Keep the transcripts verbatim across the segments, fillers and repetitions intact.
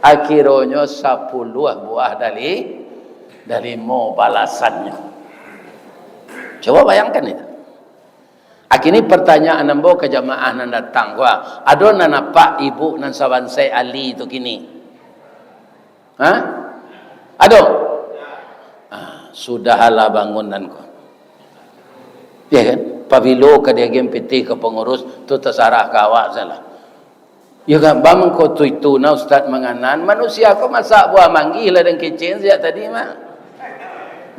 Akhironyo sapuluah buah dari, dari limo balasannyo. Coba bayangkan itu. Akini pertanyaan ambo ka jamaah nan datang, wah, ado nan nampak ibu nan sabansai Ali tu kini? Ha? Ado? Ah, sudahlah bangun nan ko. Ya kan? Pabilo ka diagian pitih ka pangurus, tu tasarah ka awak salah. Ya kan, bang ko tu itu nah ustaz manganan, manusia ko masak buah manggih lah dan kecek sejak tadi mah.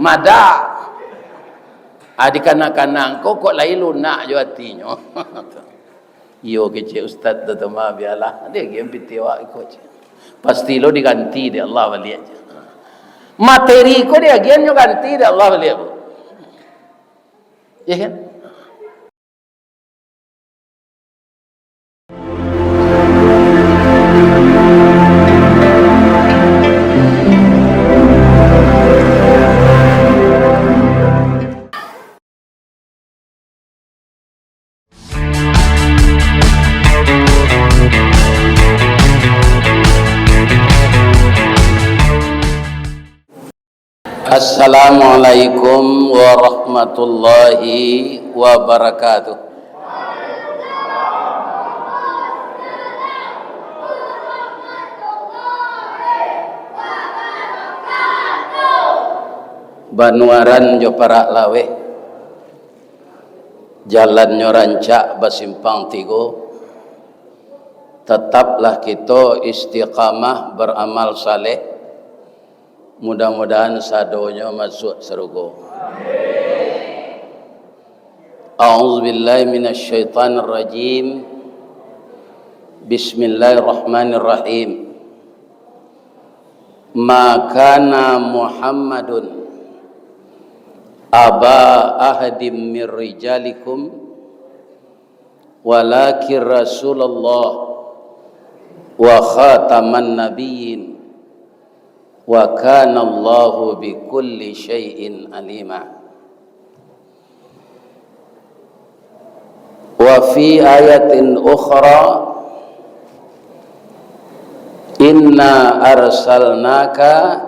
Madak. Ah, di kanak-kanak ko kok lai lunak jo atinyo. Iyo kecek ustaz tu, tu mah bialah. Diagian pitih awak iko cek. Pasti lo diganti dek Allah baliak. Materi ko diagian nyo ganti dek Allah baliak. Ya kan? Assalamualaikum warahmatullahi wabarakatuh. Banuaran jo parak laweh, jalannyo rancak basimpang tigo, tataplah kito istiqamah baramal saleh. Mudah-mudahan sadonyo masuak sarugo. A'udzubillahi minasyaitonirrajim. Bismillahirrahmanirrahim. Ma kana Muhammadun aba ahadim mir rijalikum, walakin Rasulullah wa khataman nabiyyin, wa kana Allahu bi kulli syai'in alima. Wa fi ayatin ukhra, inna arsalnaka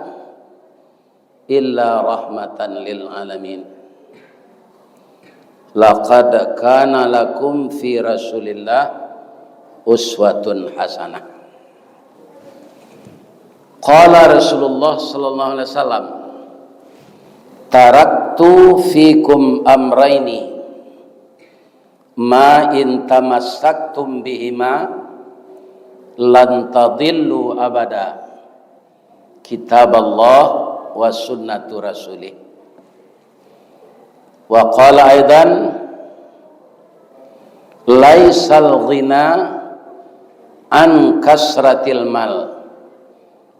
illa rahmatan lil alamin. Laqad kana lakum fi Rasulillah uswatun hasanah. Qala Rasulullah sallallahu alaihi wasallam, "Taraktu fikum amraini, ma in tamassaktum bihima lan tadillu abada, kitaballah wa sunnatu rasulih." Wa qala aidan, "Laisal ghina an kasratil mal,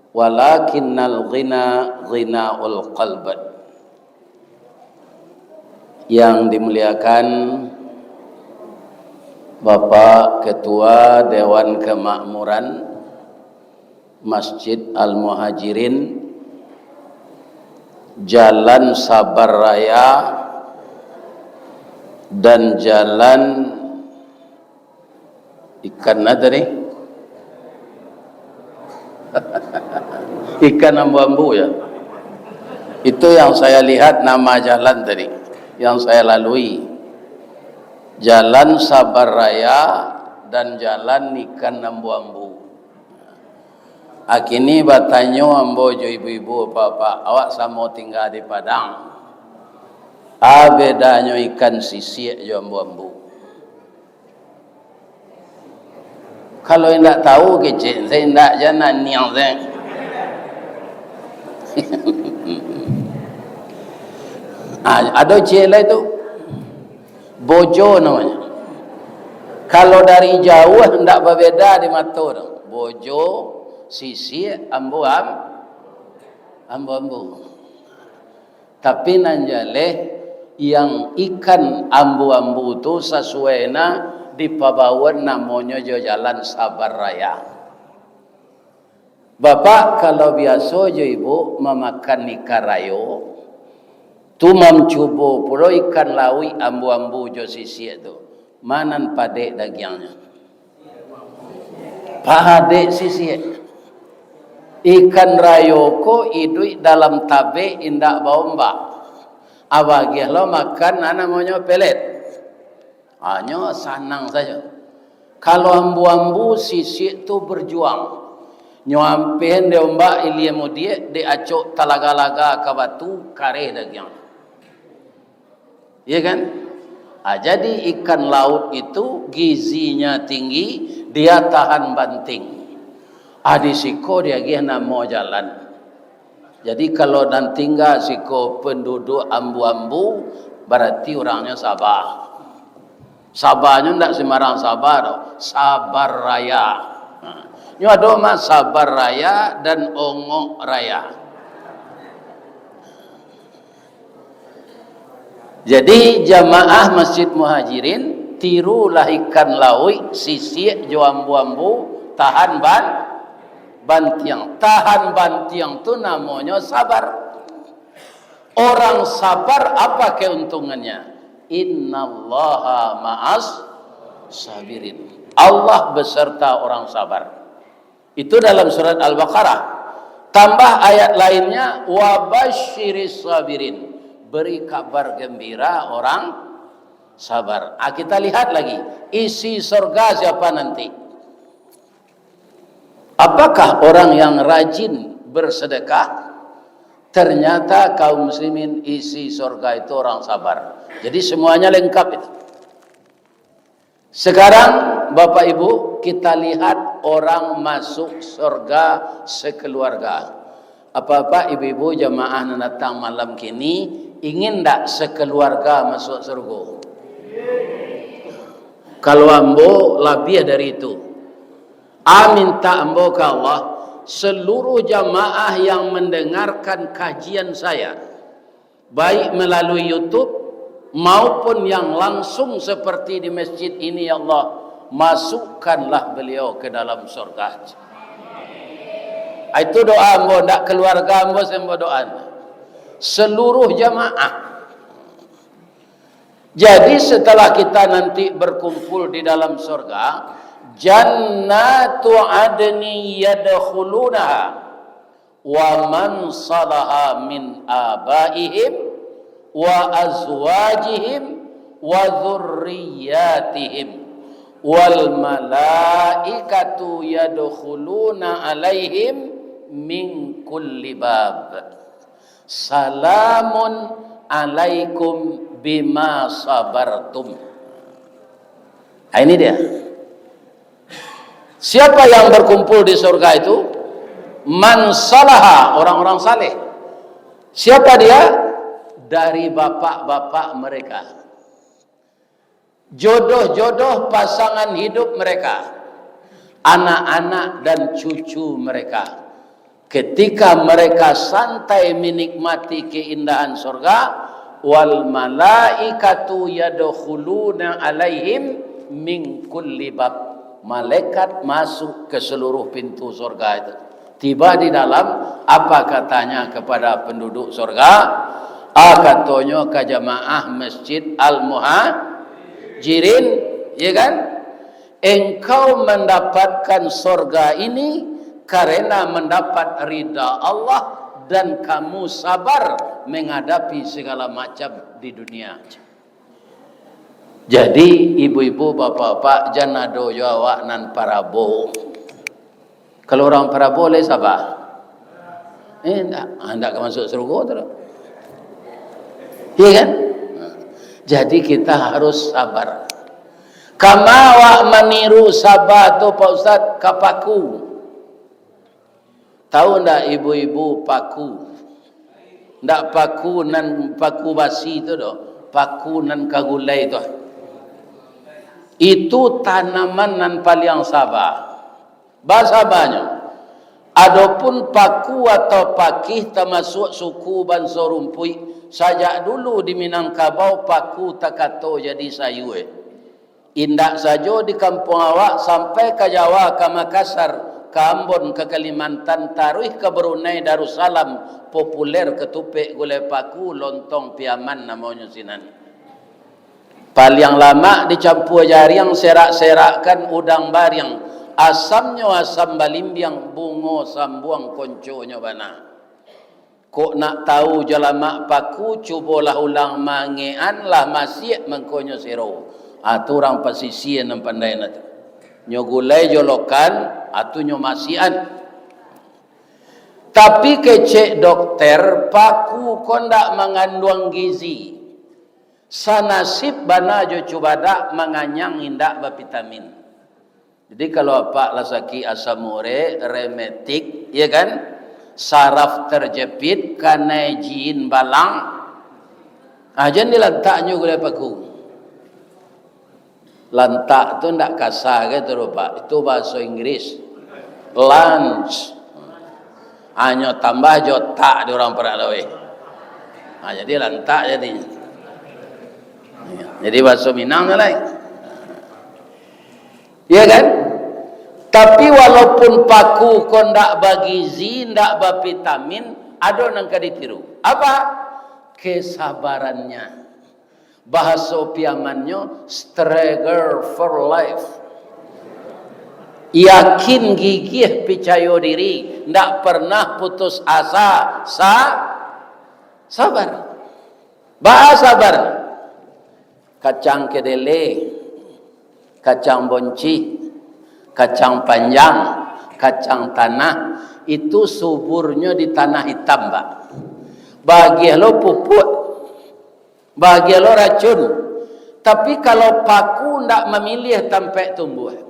walakinnal ghina ghinaul qalb." Yang dimuliakan Bapak Ketua Dewan Kemakmuran Masjid Al-Muhajirin, Jalan Sabar Raya, dan Jalan Ikan apa tadi? Ikan Ambu-Ambu, ya. Itu yang saya lihat nama jalan tadi, yang saya lalui. Jalan Sabar Raya dan Jalan Ikan Ambu-Ambu. Akini batanyo ambo jo ibu-ibu, bapak-bapak, awak samo tingga di Padang. A bedanyo ikan sisiak jo ambu-ambu? Kalau indak tahu kecek, saya indak jana niang saya. Ah, ado ciek lai tu. Bojo namonyo. Kalau dari jauah ndak babeda di mato tu. Bojo, sisiak, ambu-am-, ambu-ambu. Tapi nan jaleh, yang ikan ambu-ambu tu sasuai nah dipabawan namonyo jo Jalan Sabar Raya. Bapak, kalau biaso jo ibu mamakan ikan rayo, tu mancubo pulo ikan lauik ambu-ambu jo sisiak tu, ma nan padek dagiangnyo? Padek sisiak. Ikan rayo ko iduik dalam tabek, indak baombak. Abagiah lo makan, nah, namonyo pelet. Hanyo sanang sajo. Kalau ambu-ambu, sisiak tu berjuang. Nyo ampeh dek ombak, ilia mudiak, dek acok talaga-laga ka batu, kareh dagiang. Iya kan? Ah, jadi ikan laut itu gizinya tinggi, dia tahan banting. Ah, di siko diagiah namo jalan. Jadi, kalau nan tingga siko penduduk ambu-ambu, berarti orangnya Sabah. Sabahnyo ndak sembarang Sabah doh, Sabar Raya. Nah, nyo ado mah Sabar Raya dan Ongok Raya. Jadi, jamaah Masjid Muhajirin, tirulah ikan lauik, sisiak jo ambu-ambu, tahan ban-, bantiang. Tahan bantiang tu namonyo sabar. Orang sabar apa keuntungannya? Innallaha ma'as sabirin. Allah beserta orang sabar. Itu dalam surat Al-Baqarah. Tambah ayat lainnya, "Wa basyiris sabirin." Beri kabar gembira orang sabar. Ah, kita lihat lagi, isi surga siapa nanti? Apakah orang yang rajin bersedekah? Ternyata kaum muslimin, isi surga itu orang sabar. Jadi semuanya lengkap itu. Sekarang, Bapak Ibu, kita lihat orang masuk surga sekeluarga. Bapak-bapak, ibu-ibu, jamaah nan datang malam kini, ingin ndak sekeluarga masuk surga? Kalau ambo, labiah dari itu. A, minta ambo ka Allah, seluruh jamaah yang mendengarkan kajian saya, baik melalui YouTube maupun yang langsung seperti di masjid ini, ya Allah, masukkanlah beliau ke dalam surga. Itu doa ambo, ndak keluarga ambo se ambo doa. Seluruh jamaah. Jadi, setelah kita nanti berkumpul di dalam surga, jannatu adni yadkhulunaha, wa man salaha min abaihim, wa azwajihim, wa dzurriyyatihim, wal malaikatu yadkhuluna alaihim min kulli bab. Salamun alaikum bima sabartum. Nah, ini dia. Siapa yang berkumpul di surga itu? Man salaha, orang-orang saleh. Siapa dia? Dari bapak-bapak mereka. Jodoh-jodoh pasangan hidup mereka, anak-anak dan cucu mereka. Ketika mereka santai menikmati keindahan surga, wal malaikatu yadkhuluna alaihim min kulli bab. Malaikat masuk ke seluruh pintu surga itu. Tiba di dalam, apa katanya kepada penduduk surga? A, katonyo ka jamaah Masjid Al-Muhajirin, ya kan? Engkau mendapatkan surga ini karena mendapat ridha Allah dan kamu sabar menghadapi segala macam di dunia. Jadi, ibu-ibu, bapak-bapak, jan ado jo awak nan parabo. Kalau urang parabo lai sabar? Eh, indak. Ah, indak ka masuk sarugo tu doh. Iya kan? Jadi, kita harus sabar. Kama awak maniru sabar tu, Pak Ustaz, ka paku. Tahu ndak ibu-ibu paku? Ndak paku nan paku basi tu doh, paku nan ka gulai tu. Itu tanaman nan paliang sabar. Basabanyo. Adopun paku atau pakih tamasuak suku banso rumpuik. Sajak dulu di Minangkabau paku takato jadi sayua. Indak sajo di kampuang awak, sampai ka Jawa, ka Makassar, ka Ambon, ka Kalimantan, taruih ka Brunei Darussalam, populer katupek gulai paku, lontong Piaman namonyo sinan. Paliang lamak dicampua jariang, serak-serakkan udang bariang, Asamnyo asam balimbiang, bungo sambuang konconyo bana. Kok nak tahu jo lamak paku, cubolah ulang mangean, lah masiak mangkonyo sero. Ah, tu urang pasisia nan pandai nah tu. Nyo gulai jolokan, ah, tu nyo masiakan. Tapi kecek dokter, paku ko ndak manganduang gizi. Sanasib bana jo cubadak, manganyang indak bavitamin. Jadi, kalau apak lah sakik asam urek, rematik, ya kan? Saraf terjepit, kanai jin balang, ah, jan dilantaknyo gulai paku. Lantak tu ndak kasa gitu, Pak. Itu bahasa Inggris. Lunch. Hanyo tambah jo tak di urang Perak Laweh. Ha, jadi lantak jadi. Jadi bahasa Minang tu lain. Ya kan? Tapi walaupun paku ko ndak bagizi, ndak bavitamin, ado nan ka ditiru. Apa? Kesabarannya. Bahaso Piamannyo, struggle for life. Yakin, gigih, picayo diri, ndak pernah putus asa, sa-, sabar. Baa sabar? Kacang kedele, kacang boncih, kacang panjang, kacang tanah, itu suburnyo di tanah itam, Pak. Bagian lo pupuk, bagian lo racun. Tapi kalau paku ndak mamiliah tampek tumbuah.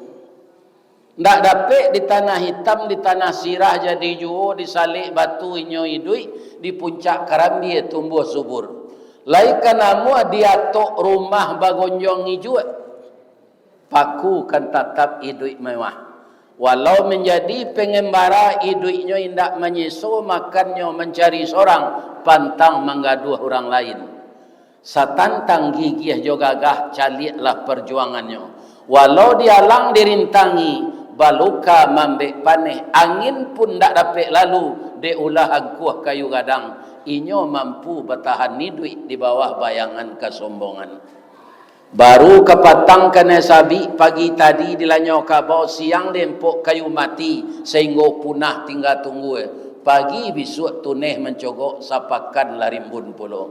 Ndak dapek di tanah itam, di tanah sirah jadi juo, di salek batu inyo iduik, di puncak karambia tumbuah subur. Lai ka namuah di atok rumah bagonjong ijuak, paku kan tatap iduik mewah. Walau manjadi pangambara, iduiknyo indak manyeso, makannyo mancari sorang, pantang manggaduah urang lain. Satantang gigiah jo gagah, caliaklah parjuangannyo. Walau dialang dirintangi, baluka mambek paneh, angin pun ndak dapek lalu, dek ulah angkuah kayu gadang, inyo mampu batahan iduik di bawah bayangan kasombongan. Baru kapatang kanai sabik, pagi tadi dilanyau kabau, siang diempok kayu mati, sainggo punah tingga tunggua, pagi bisuak tuneh mancogok, sapakan lah rimbun pulo.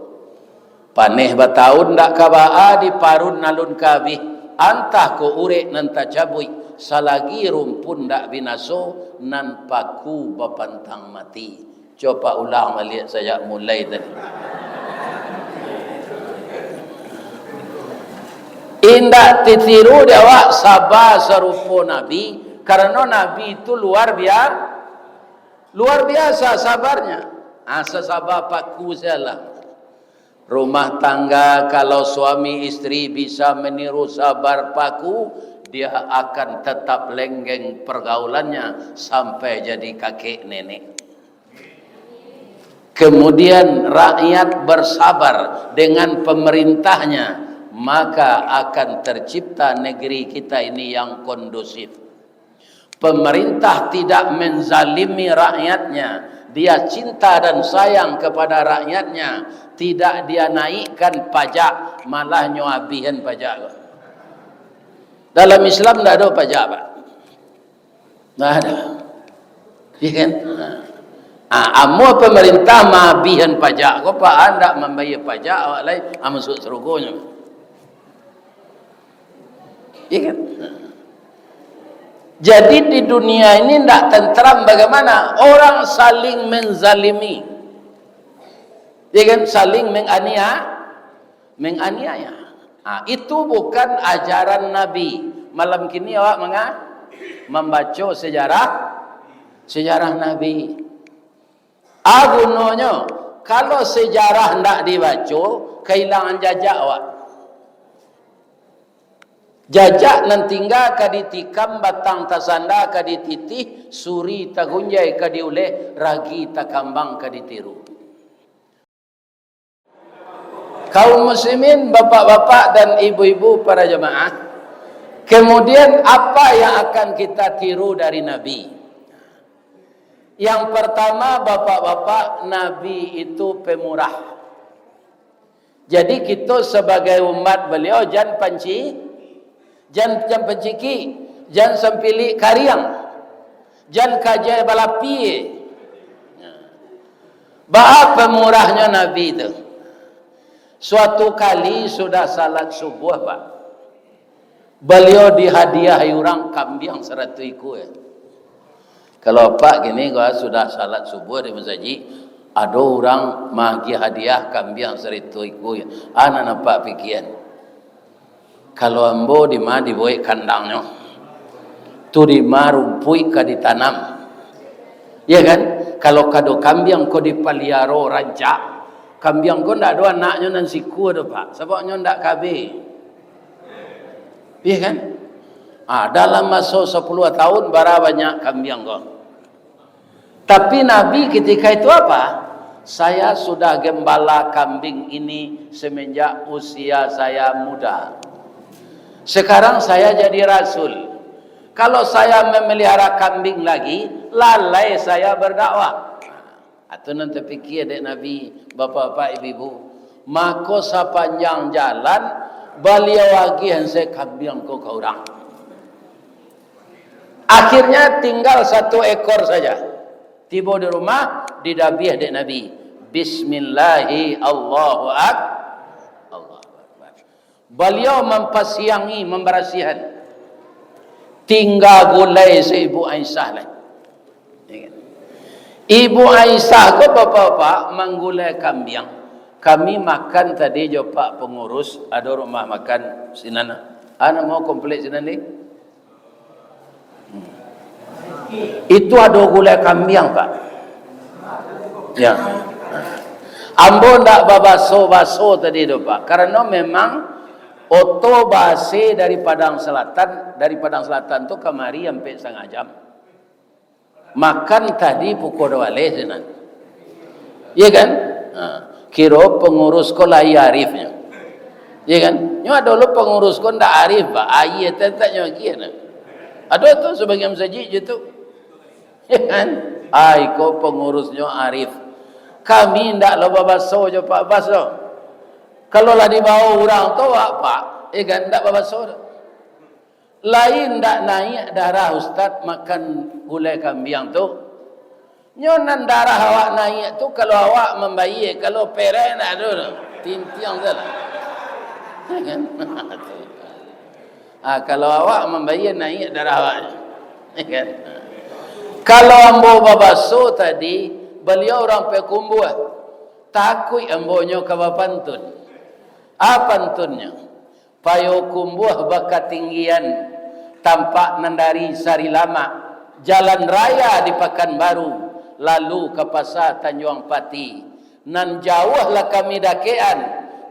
Paneh batahun ndak ka baa, diparun alun ka abih, antah ko urek nan tacabuik, salagi rumpun ndak binaso, nan paku bapantang mati. Coba ulang baliak sajak mulai tadi. Indak titiru dek awak saba sarupo Nabi, karano Nabi tu luar bia-, luar biasa sabarnya. Ah, sasaba paku sajolah. Rumah tangga, kalau suami istri bisa meniru sabar paku, dia akan tetap lenggeng pergaulannya sampai jadi kakek nenek. Kemudian rakyat bersabar dengan pemerintahnya, maka akan tercipta negeri kita ini yang kondusif. Pemerintah tidak menzalimi rakyatnya, dia cinta dan sayang kepada rakyatnya, tidak dia naikkan pajak, malah nyo abihan pajak. Dalam Islam ndak ado pajak, Pak. Ndak ado. Iya kan? Ah, amun pemerintah maabihan pajak ko, Pak, ndak mambayar pajak, awak lai, ah, masuk surgonyo. Iya kan? Jadi di dunia ini ndak tentram bagaimana? Orang saling menzalimi. Iya kan? Saling mengania-, menganiaya. Ah, itu bukan ajaran Nabi. Malam kini awak manga-, mambaco sejarah, sejarah Nabi. Ah, gunonyo, kalau sejarah ndak dibaco, kahilangan jajak awak. Jajak nan tingga ka ditikam, batang tasanda ka dititih, suri tagunjai ka diuleh, ragi takambang ka ditiru. Kaum muslimin, bapak-bapak dan ibu-ibu para jamaah, kemudian apa yang akan kita tiru dari Nabi? Yang pertama, bapak-bapak, Nabi itu pemurah. Jadi, kito sebagai umat beliau, jan panci-, jan, jan panciki. Jan sampilik kariang, jan kajai balapie. Baa pamurahnyo Nabi tu. Suatu kali sudah salat subuah, Pak, baliau dihadiahi urang kambiang saratuih ikua. Kalau Apak kini, kalau sudah salat subuah di masajik, ado urang maagiah hadiah kambiang saratuih ikua, a nan Apak pikian? Kalau ambo, dima dibuek kandangnyo, tu dima rumpuik ka ditanam. Ya kan? Kalau kado kambiang ko dipaliaro rancak, kambiang ko ndak ado anaknyo nan sikua tu, Pak. Sababnyo ndak kabeh. Iya kan? Ah, dalam maso sapuluah tahun, bara banyak kambiang ko. Tapi Nabi ketika itu apa? "Saya sudah gembala kambing ini semenjak usia saya muda. Sekarang saya jadi rasul. Kalau saya memelihara kambing lagi, lalai saya berdakwah." Atau nan tapikia dek Nabi, bapak-bapak, ibu-ibu, mako sapanjang jalan baliau agiah se kambiang ko ka urang. Akhirnya tinggal satu ekor saja. Tibo di rumah, didabiah dek Nabi. Bismillahi, Allahu Ak-, Allahu Akbar. Baliau mampasiangi, mambarasiahan. Tingga gulai se Ibu Aisyah lai. Ibu Aisyah ko, bapak-bapak, manggulai kambiang. Kami makan tadi jo pak pangurus, ado rumah makan sinan. A namo komplek sinan ni? Itu ado gulai kambiang, Pak. Ya. Ambo ndak babaso-baso tadi tu, Pak. Karano memang oto ba-A C dari Padang Selatan, dari Padang Selatan tu kamari ampek satangah jam. Makan tadi pukua duo baleh sinan. Iya kan? Ha. Kiro pangurus ko lai arifnyo. Iya kan? Nyo ado lo pangurus ko ndak arif, Pak. Aia tetek nyo agiah nah. Ado tu sabagian masajik je tu. Iya kan? Ai, ko pangurusnyo arif. Kami ndak lo babaso jo Pak Bas doh. Kalau lah dibawo urang tu, Pak, Pak, iya kan, ndak babaso doh. Lai ndak naiak darah Ustaz makan gulai kambiang tu? Nyo nan darah awak naiak tu, kalau awak mambayia, kalau perek ndak ado doh. Tintiang sajolah. Kan? Ah, kalau awak mambayia, naiak darah awak. Kan? Kalau ambo babaso tadi, baliau urang Payokumbuah. Takuik ambo nyo ka bapantun. A pantunnyo? Payokumbuah bakatinggian, tampak nan dari Sarilamak, jalan raya di Pakanbaru, lalu ka Pasa Tanjuang Pati. Nan jauah lah kami dakekan,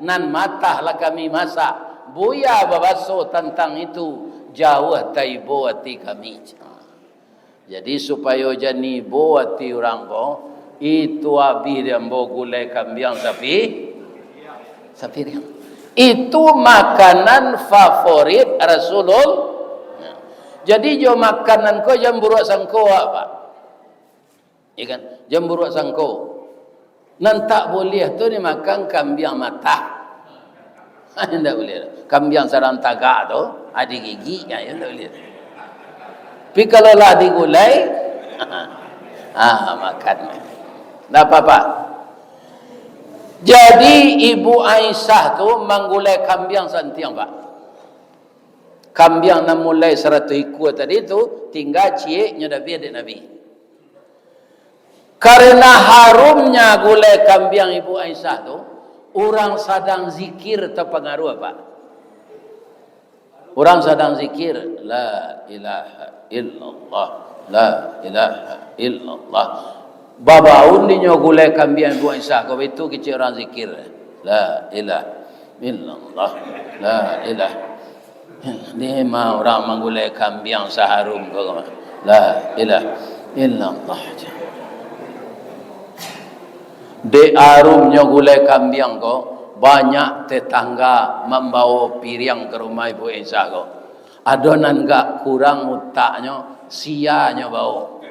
nan matah lah kami masak. Buya babaso tantang itu, jauah taibo ati kami. Jadi, supayo jan ibo ati urang ko, itu abih di ambo gulai kambiang sapi-, sapiriang. Itu makanan favorit Rasulullah. Jadi, jo makanan ko jan buruak sangko, Pak. Ya kan? Jan buruak sangko. Nan tak buliah tu dimakan kambiang matah. Indak buliah. Kambiang sadang tagak tu, ah, digigik, ah, indak buliah. Tapi kalau lah digulai, ah, makan. Ndak apa-apa. Jadi, Ibu Aisyah tu manggulai kambiang santiang, Pak. Kambiang nan mulai saratuih ikua tadi tu, tingga ciek nyo dabiah dek Nabi. Karena harumnya gulai kambiang Ibu Aisyah tu, urang sadang zikir tapangaruah, Pak. Urang sadang zikir, "La ilaha illallah, la ilaha illallah." Babaun dinyo gulai kambiang Ibu Aisyah, ko itu kecek urang zikir. "La ilaha illallah, la ilaha." Ni mah urang manggulai kambiang saharum ko mah. La ilaha illallah. Dek harumnyo gulai kambiang ko, banyak tetangga mambawo piriang ka rumah Ibu Aisyah ko. Ado nan agak kurang utaknyo, sianyo bawo.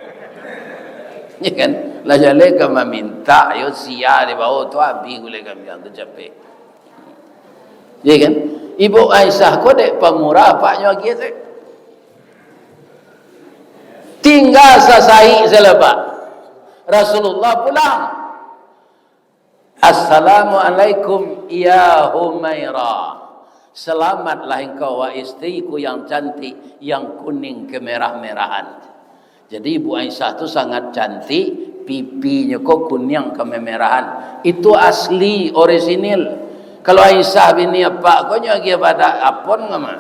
Ya kan? Lah jaleh ka mamintak, yo sia dibawo tu, abih gulai kambiang tu capek. Ya kan? Ibu Aisyah ko dek pamurah, apaknyo agiah tu. Tingga sasaik sajo, Pak. Rasulullah pulang. "Assalamualaikum, ya Humaira. Selamatlah engkau, wahai istriku yang cantik, yang kuning kemerah-merahan." Jadi, Ibu Aisyah tu sangat cantik, pipinyo ko kuniang kememerahan. Itu asli, orisinil. Kalau Aisyah bini apak ko nyo agiah badak apon ka mah.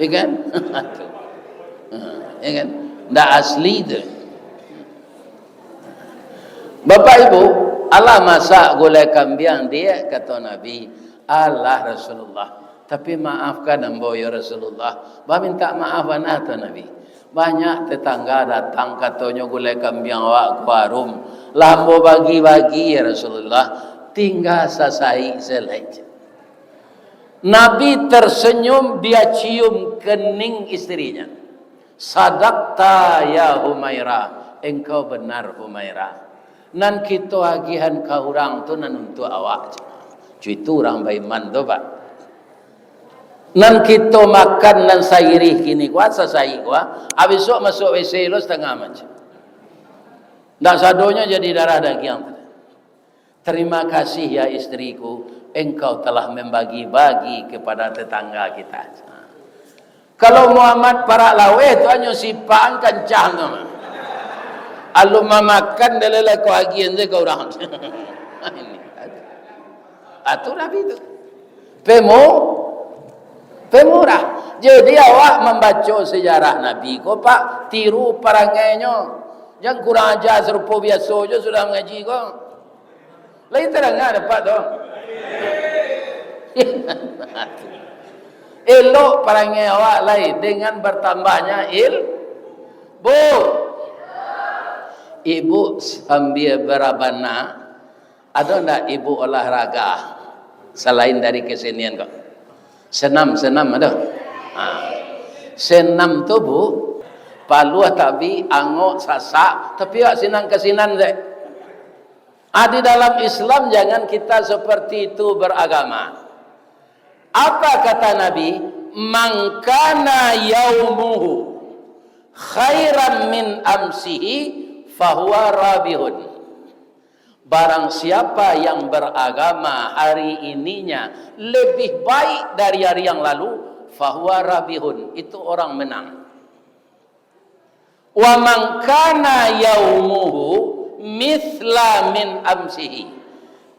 Ya kan? Ya kan? Ndak asli tu. "Bapak Ibu, alah masak gulai kambiang, Diak?" kato Nabi. "Alah, Rasulullah, tapi maafkan ambo, ya Rasulullah." Bamintak maaf bana tu Nabi. "Banyak tetangga datang, katonyo gulai kambiang awak ko harum. Lah ambo bagi-bagi, ya Rasulullah. Tingga sasaik sajo lai." Nabi tersenyum, dia cium kening istrinya. "Sadakta, ya Humaira, engkau benar, Humaira. Nan kito agihan ka urang tu nan untuak awak." Cuy, itu urang baiman tu, Pak. Nan kito makan nan sairih kini ko, sasaik ko, abisuak masuak W C lo satangah macam. Ndak sadonyo jadi darah dagiang. "Terima kasih, ya istriku, engkau telah membagi-bagi kepada tetangga kita." Kalau Muhammad Parak Laweh tu hanyo sipakan kancang tu mah. Alun mamakan dah lah ko agian tu ka urang. Ini. Ah, tu Nabi tu. Pemo-, pemurah. Jadi awak mambaco sejarah Nabi ko, Pak, tiru parangainyo. Jan kurang aja sarupo biaso jo sudah mangaji ko. Lai tadanga dapek tu. Elok parangai awak lai dengan bertambahnya il-, Bu. Ibu sambia barabana, ado ndak ibu olahraga salain dari kesenian ko? Senam, senam ado? Ha. Senam tu, Bu, paluah tabi, angok, sasak, tapi awak sinan ka sinan dek. Ah, di dalam Islam jangan kita seperti itu beragama. Apa kata Nabi? "Man kana yaumuhu khairan min amsihi, fahuwa rabihun." Barang siapa yang beragama hari ininya lebih baik dari hari yang lalu, fahuwa rabihun, itu orang menang. "Wa man kana yaumuhu mitsla min amsihi."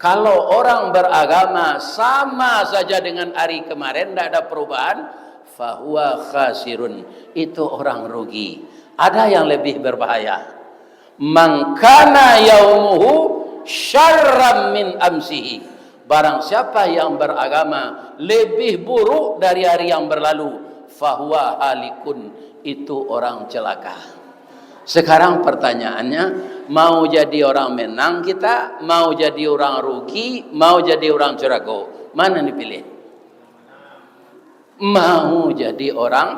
Kalau orang beragama sama saja dengan hari kemarin, ndak ada perubahan, fahuwa khasirun, itu orang rugi. Ada yang lebih berbahaya. "Man kana yaumuhu syarran min amsihi." Barang siapa yang beragama lebih buruk dari hari yang berlalu, fahuwa halikun, itu orang celaka. Sekarang pertanyaannya, mau jadi orang menang kita, mau jadi orang rugi, mau jadi orang celaka? Mana yang dipilih? Mau jadi orang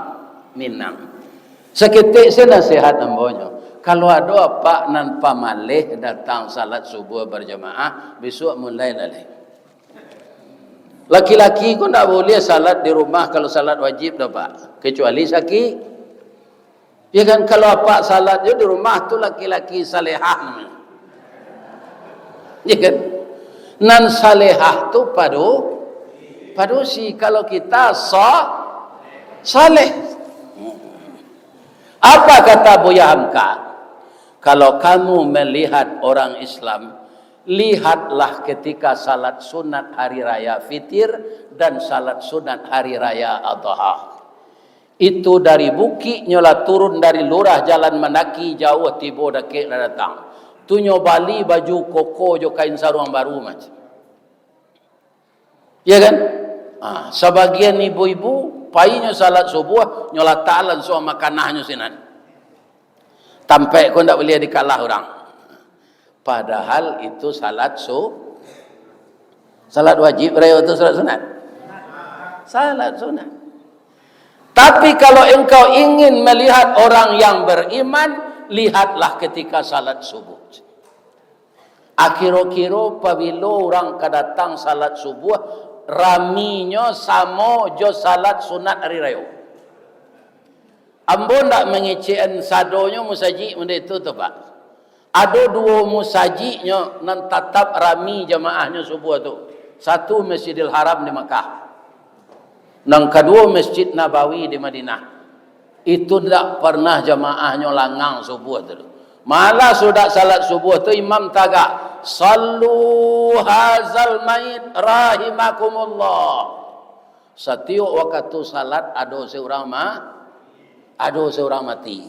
Minang. Saketek se nasihat ambo nyo. Kalau ado apak nan pamaleh datang salat subuah berjamaah, bisuak mulai lah lai. Laki-laki ko ndak buliah salat di rumah kalau salat wajib doh, Pak. Kecuali sakik. Ya kan, kalau apak salat jo di rumah tu laki-laki salehah namonyo. Ya kan? Nan salehah tu padu-, padusi. Kalau kita sa-, saleh. Apa kata Buya Hamka? Kalau kamu melihat orang Islam, lihatlah ketika salat sunat hari raya Fitir dan salat sunat hari raya Adha. Itu dari bukik nyo lah turun dari lurah jalan mandaki, jauah tibo dakek lah datang. Tu nyo bali baju koko jo kain saruang baru macam. Ya kan? Ah, sabagian ibu-ibu, pai nyo salat subuah, nyo latak lansuang makanah nyo sinan. Tampek ko ndak buliah dikalah urang. Padahal itu salat su-, salat wajib rayo tu salat sunat? Salat sunat. Tapi kalau engkau ingin melihat orang yang beriman, lihatlah ketika salat subuh. Akiro-kiro pabilo urang ka datang salat subuah, raminyo samo jo salat sunat hari rayo. Ambo ndak mangecekan sadonyo musajik model itu tu, Pak. Ado duo musajiknyo nan tatap rami jamaahnyo subuah tu. Satu Masjidil Haram di Makkah. Nan kaduo Masjid Nabawi di Madinah. Itu ndak pernah jamaahnyo langang subuah tu. Malah sudah salat subuah tu imam tagak, "Sallu hazal mait rahimakumullah." Satiok wakatu salat ado seurang ma-, ado seurang mati.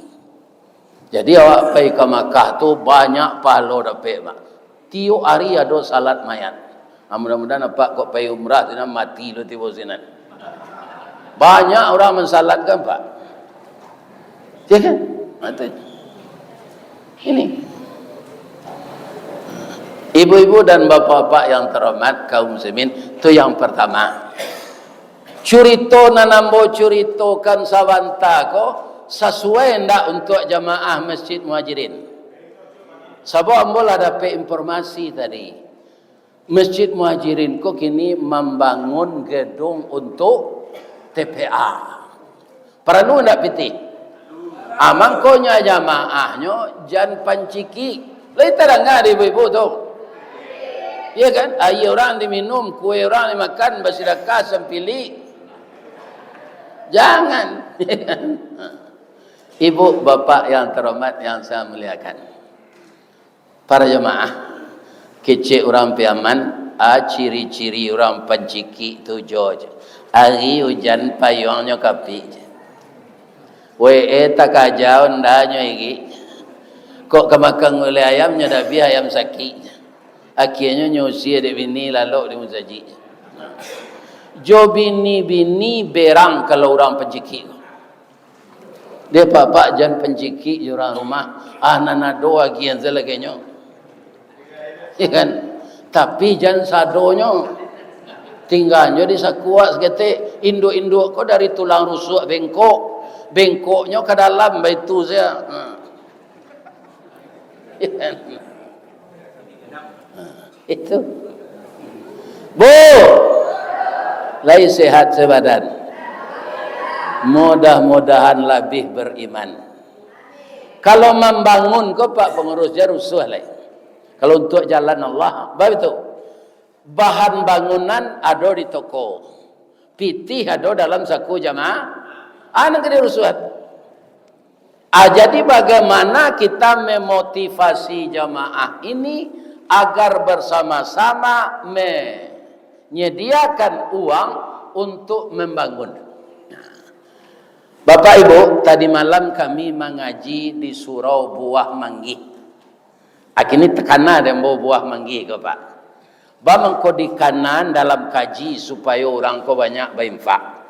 Jadi awak pai ka Makkah tu banyak pahalo dapek, Pak. Tiok ari ado salat mayat. Ah, mudah-mudahan Apak kok pai umrah sinan mati lo tibo sinan. Banyak urang mansalatkan, Pak. Ya kan? Mati. Ini. Ibu-ibu dan bapak-bapak yang terhormat, kaum muslimin, tu yang pertama. Curito nan ambo curitokan sabanta ko sasuai ndak untuak jamaah Masjid Muhajirin? Sabab ambo lah dapek informasi tadi, Masjid Muhajirin ko kini mambangun gedung untuak T P A. Paralu ndak pitih? Ah, mangkonyo jamaahnyo jan pancikik. Lai tadanga dek ibu-ibu tu? Iya kan? Aia urang diminum, kue urang dimakan, basidakah sampilik. Jangan. Ibu, bapak yang terhormat, yang saya muliakan. Para jamaah, kecek urang Piaman, ah, ciri-ciri urang pancikik tu jo je. Ari ujan payuangnyo kapik je. We, eh, takaja ondanyo igi. Kok ka makan gulai ayam, nyo dabiah ayam sakik je. Akienyo nyo usie dek bini lalok di musajik je. Jo bini-bini berang kalau urang pancikik tu. Deh, Pak, Pak, jan pancikik jo urang rumah. Ah, nan ado agian salagianyo. Ya kan? Tapi jan sadonyo. Tingganyo di sakuak saketek. Induak-induak ko dari tulang rusuk bengkok. Bengkoknyo ka dalam baitu sajo. Ha. Ya kan? Itu. Bu, lai sehat sebadan. Mudah-mudahan labih beriman. Kalau mambangun ko, Pak Pangurus, jan rusuah lai. Kalau untuak jalan Allah, baitu. Bahan bangunan ado di toko. Pitih ado dalam saku jamaah. Ah, nan ka dirusuah. Ah, jadi bagaimana kita memotivasi jamaah ini agar bersama-sama menyediakan uang untuk membangun? Bapak Ibu, tadi malam kami mangaji di surau Buah Manggih. Ah, kini takana dek ambo Buah Manggih ko, Pak. Ba mangko dikana dalam kaji supayo urang ko banyak bainfak.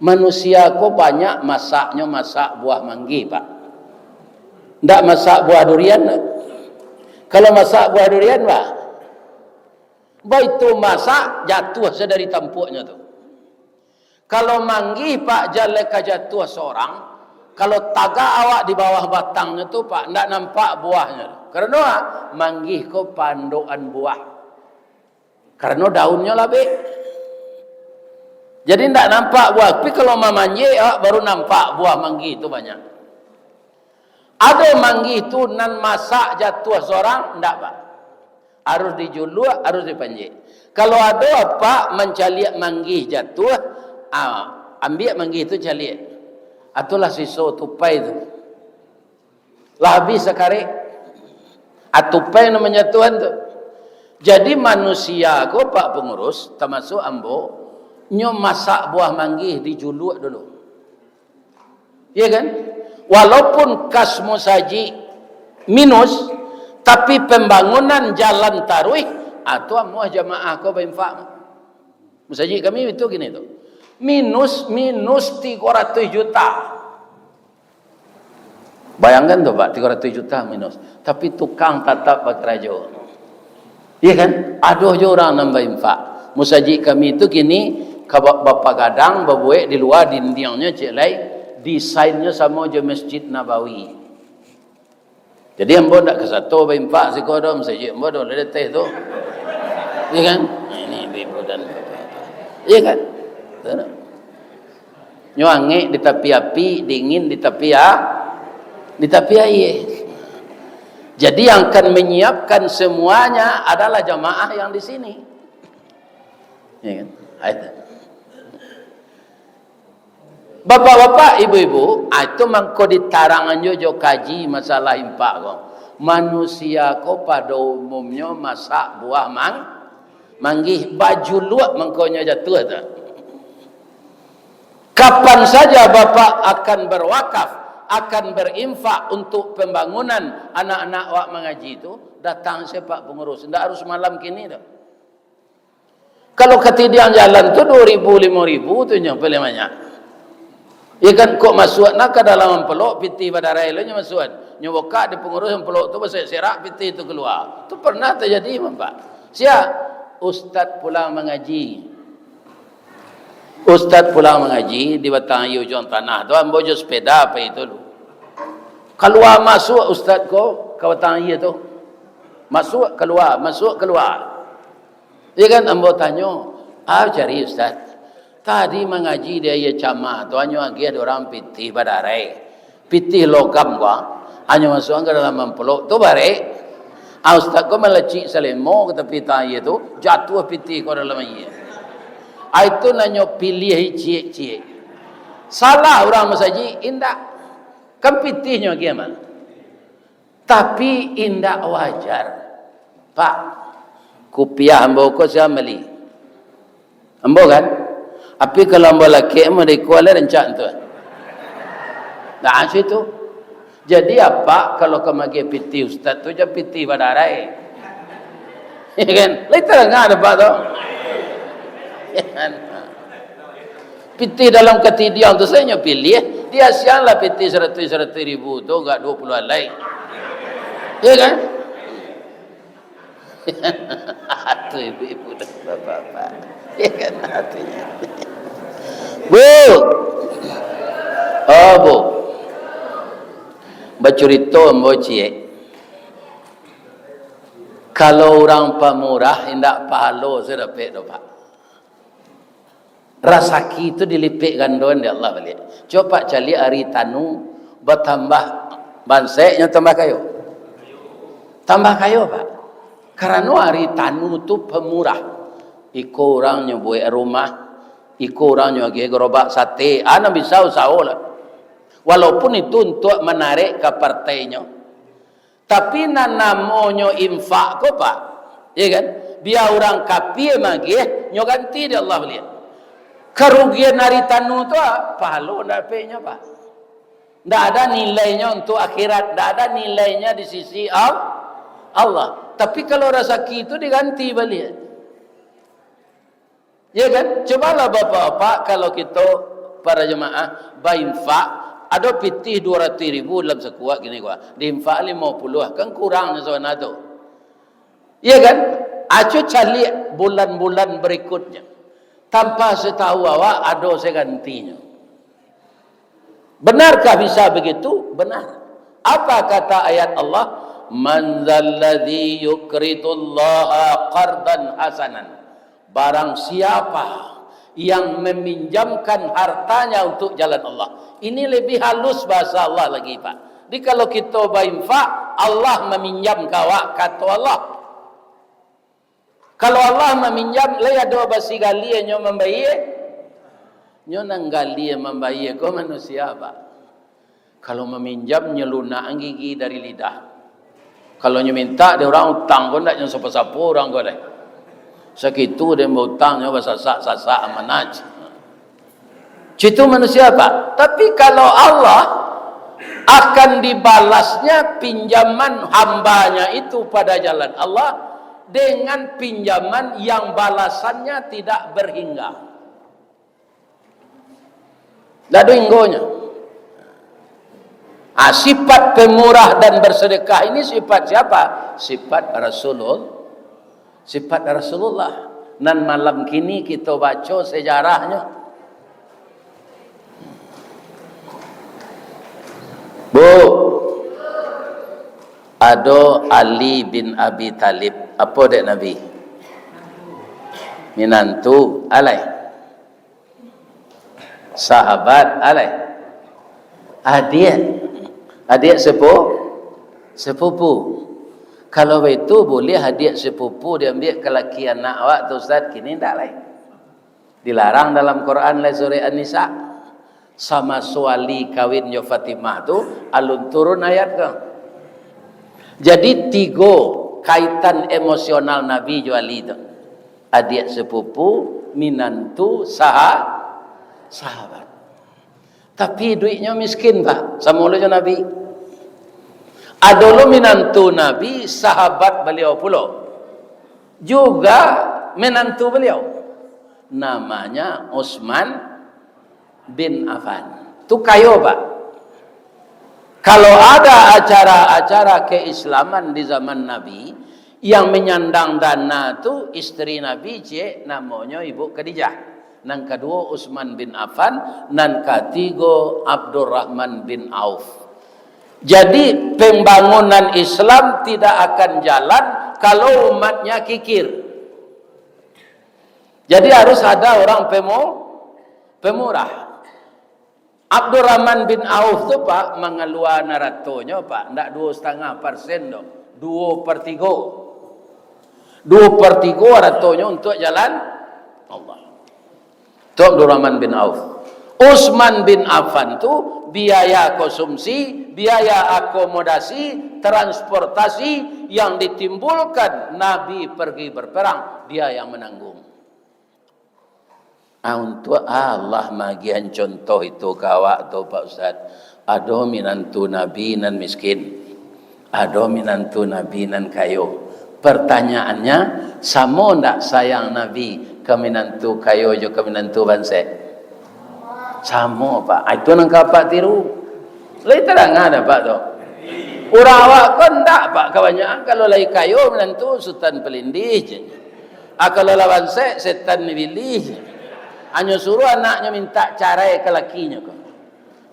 Manusia ko banyak masaknyo masak buah manggih, Pak. Ndak masak buah durian, Pak. Kalau masak buah durian, Pak, baitu masak, jatuah sadari tampuaknyo tu. Kalau manggih, Pak, jan lai ka jatuah sorang, kalau tagak awak di bawah batangnyo tu, Pak, ndak nampak buahnyo. Karano, ah, manggih ko pandokan buah. Karano daunnyo labek. Jadi, ndak nampak buah. Tapi kalau mamanjek, awak baru nampak buah manggih tu banyak. Ado manggih tu nan masak jatuah sorang? Ndak, Pak. Harus dijuluak, harus dipanjek. Kalau ado apak mancaliak manggih jatuah, ah, ambiak manggih tu caliak. Atulah siso tupai tu. Lah abih sakarek. Ah, tupai nan manjatuahan tu. Jadi manusia ko, Pak Pangurus, tamasuak ambo, nyo masak buah manggih dijuluak dulu. Iya kan? Walaupun kas musajik minus, tapi pambangunan jalan taruih, ah, tu amuah jamaah ko bainfak. Musajik kami itu kini tu. Minus, minus tigo ratus juta. Bayangkan tu, Pak, tigo ratus juta minus. Tapi tukang tatap bakarajo. Iya kan? Ado jo urang nan bainfak. Musajik kami tu kini ka ba-, bapagadang, babuek di lua, dindiangnyo cek lai, desainnyo samo jo Masjid Nabawi. Jadi ambo ndak kasato bainfak siko doh, musajik ambo doh lah di ateh tu. Iya kan? Nah, ini ibu-ibu dan bapak-bapak. Iya kan? Betul tak? Nyo angek di tapi api, dingin di tapi a-, di tapi aia. Jadi, yang akan menyiapkan semuanya adalah jamaah yang di sini. Ya kan? Ah, itu. Bapak-bapak, ibu-ibu, ah, itu mangko ditarangan jo, jo kaji masalah infak ko. Manusia ko pado umumnyo masak buah mang-, manggih, bajuluak mangkonyo jatuah tu. Kapan saja Bapak akan berwakaf, akan berinfak untuk pembangunan anak-anak awak mangaji tu, datang se Pak Pangurus. Ndak harus malam kini tu. Kalau katidiang jalan tu duo ribu, limo ribu tu nyo paling banyak. Ya kan, kok masuak nak ka dalam ampelok, pitih badarai lo nyo masuak. Nyo bukak di pangurus ampelok tu, baserak-serak pitih tu kalua. Tu pernah tajadi, Bapak. Sia? Ustaz pulang mangaji. Ustaz pulang mangaji di batang aia ujuang tanah tu, ambo jo sepeda pai tu lu. Kalua masuak ustaz ko ka batang aia tu. Masuak, kalua, masuak, kalua. Ya kan, ambo tanyo, "Ah, cari ustaz. Tadi mangaji di aia camah tu, anyo agiah dek urang pitih badarai. Pitih logam ko, anyo masuakan ka dalam ampelok tu barek." Ah, ustaz ko malacik salemo ka tapi tang aia tu, jatuah pitih ko dalam aia. Ah, itu nanyo piliah ciek-ciek. Salah urang masajik? Indak. Kan pitihnyo agiah mah. Tapi indak wajar. Pak, kupiah ambo ko sia bali? Ambo kan? Tapi kalau ambo lakek mah di kuala rancak tu. Nah, situ. Jadi apak kalau ka magiah pitih ustaz tu, jan pitih badarai. Ya kan? Lai tarang ado apak tu. Ya kan? Pitih dalam katidiang tu sajo nyo piliah. Dia siang lah pitih saratuih, saratuih ribu tu, agak duo puluah alai. Ya kan? Atu ibu-ibu dan bapak-bapak. Ya kan, atunyo. Bu. Oh, Bu. Bacurito ambo ciek. Kalau urang pamurah, indak pahalo se dapek doh, Pak. Rasaki tu dilipek gandoan dek Allah baliak. Cubo Pak caliak ari tanu batambah banseknyo tambah kayo. Tambah kayo, Pak. Karano ari tanu tu pamurah. Iko urang nyo buek rumah, iko urang nyo agiah garobak sate, ah, nan bisa usaho lah. Walaupun itu untuak manarek ka partainyo. Tapi nan namonyo infak ko, Pak, ya kan? Bia urang kapia magiah, nyo ganti dek Allah baliak. Karugian ari tanu tu, ah, pahalo ndak dapeknyo, Pak. Ndak ada nilainyo untuk akhirat, ndak ada nilainyo di sisi Al-, Allah. Tapi kalau rasaki tu diganti baliak. Ya kan? Cubolah bapak-bapak, kalau kito para jemaah bainfak, ado pitih duo ratuih ribu dalam sakuak kini ko, diinfak limo puluah, kan kurang sabana tu. Ya kan? Acu caliak bulan-bulan berikutnya. Tanpa satahu awak, ado se gantinyo. Benarkah bisa begitu? Benar. Apa kata ayat Allah? "Man dzalladzi yuqridullaha qardan hasanan." Barang siapa yang meminjamkan hartanya untuk jalan Allah. Ini lebih halus bahasa Allah lagi, Pak. Jadi, kalau kito bainfak, Allah maminjam ka awak, kato Allah. Kalau Allah maminjam, lai ado basi gali nyo mambayie? Nyo nan gali mambayie ko manusia, Pak. Kalau maminjam, nyo lunak gigi dari lidah. Kalau nyo mintak dek urang utang ko, ndak nyo sapo-sapo urang ko deh. Sakitu deh bautang, nyo basasak-sasak amanah. Citu manusia, Pak. Tapi kalau Allah, akan dibalasnya pinjaman hambanya itu pada jalan Allah dengan pinjaman yang balasannya tidak berhingga. Ndak ado hinggonyo. Ah, sifat pemurah dan bersedekah ini sifat siapa? Sifat Rasulul-, sifat Rasulullah. Nan malam kini kito baco sejarahnyo. Bu, ado Ali bin Abi Thalib. Apo dek Nabi? Minantu, alai. Sahabat, alai. Adiak. Adiak sepu-, sepupu. Kalau baitu, buliah adiak sepupu diambiak ka laki anak awak tu, Ustaz? Kini ndak lai. Dilarang dalam Quran, lai surah An-Nisa. Samaso Ali kawin jo Fatimah tu, alun turun ayat ko. Jadi, tigo kaitan emosional Nabi jo Ali tu. Adiak sepupu, minantu, saha-, sahabat. Tapi iduiknyo miskin, Pak. Samo lo jo Nabi. Ado lo minantu Nabi, sahabat baliau pulo. Juga minantu baliau. Namanya Utsman bin Affan. Tu kayo, Pak. Kalau ada acara-acara keislaman di zaman Nabi, yang menyandang dana tu isteri Nabi, ciek, namonyo Ibu Khadijah. Nan kaduo Utsman bin Affan, nan katigo Abdurrahman bin Auf. Jadi, pembangunan Islam tidak akan jalan kalau umatnya kikir. Jadi, harus ada orang pemo-, pemurah. Abdurrahman bin Auf tu, Pak, mangalua haratonyo, Pak, ndak duo satangah persen doh, duo per tigo. Duo per tigo haratonyo untuak jalan Allah. Tu Abdurrahman bin Auf. Utsman bin Affan tu, biaya konsumsi, biaya akomodasi, transportasi yang ditimbulkan Nabi pergi berperang, dia yang menanggung. Ah, untuak Allah maagiahan contoh itu ka awak tu, Pak Ustaz. Ado minantu Nabi nan miskin, ado minantu Nabi nan kayo. Pertanyaannya, samo ndak sayang Nabi ka minantu kayo jo ka minantu bansaik? Samo, Pak. Ah, itu nan ka Apak tiru. Lai tadanga dek Apak tu? Urang awak ko ndak, Pak. Kabanyakan kalau lai kayo minantu Sutan Palindih je. Ah, kalau lah bansaik, setan dibilih. Hanyo suruah anaknyo mintak carai ka lakinyo ko.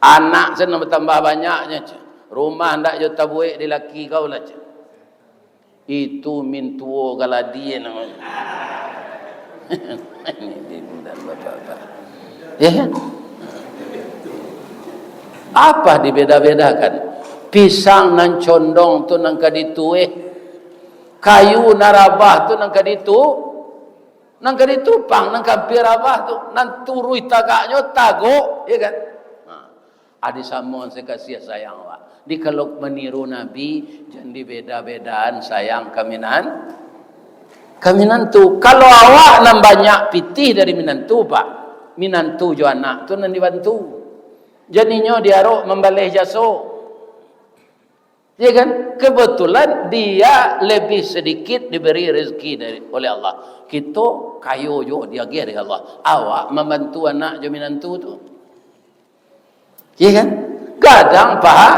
Anak se nan batambah banyaknyo, ceh. Rumah ndak jo tabuek di laki kau lah, ceh. Itu mintuo kaladian namonyo. Ini di mudah bapak-bapak. Ya kan? Apa dibeda-bedakan? Pisang nan condong tu nan ka ditueh, kayu nan rabah tu nan ka ditu-, nan ka ditupang, nan ka ampia rabah tu, nan turuih tagaknyo tagok, ya kan? Ha. Adi samo se kasih sayang awak. Di kalau maniru Nabi, jan dibeda-bedaan sayang ka minan-, ka minantu. Kalau awak nan banyak pitih dari minantu, Pak, minantu jo anak tu nan dibantu. Jadinyo diarok mambaleh jaso. Ya kan? Kebetulan dia lebih sedikit diberi rezeki dari, oleh Allah. Kito kayo juo diagiah dek Allah. Awak mambantu anak jo minantu tu. Ya kan? Gadang paha.